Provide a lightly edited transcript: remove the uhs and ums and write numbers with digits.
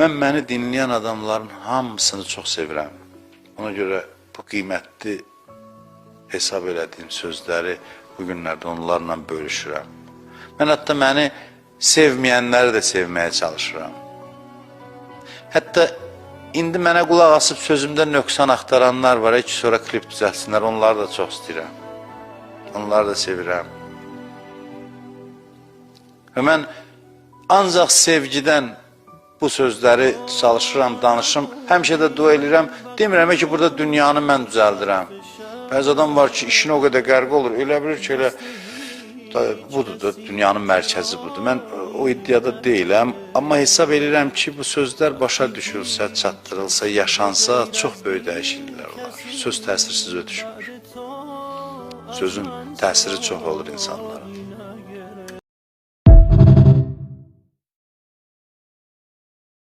Mən məni dinləyən adamların hamısını çox sevirəm. Ona görə bu qiymətli hesab elədiyim sözləri bu günlərdə onlarla bölüşürəm. Mən hətta məni sevməyənləri də sevməyə çalışıram. Hətta indi mənə qulaq asıb sözümdə nöqsan axtaranlar var, ki, sonra klip düzəltsinlər, onları da çox istəyirəm. Onları da sevirəm. Və mən ancaq sevgidən bu sözləri çalışıram, danışım. Həmişə də dua eləyirəm. Demirəm ki, burada dünyanı mən düzəldirəm. Bəzi adam var ki, işinə o qədər qərq olur, elə bilir ki, elə budur da, dünyanın mərkəzi budur. Mən o iddiada deyiləm, amma hesab eləyirəm ki, bu sözlər başa düşülsə, çatdırılsa, yaşansa, çox böyük dəyişikliklər olar. Söz təsirsiz ötüşmür. Sözün təsiri çox olur insanlara.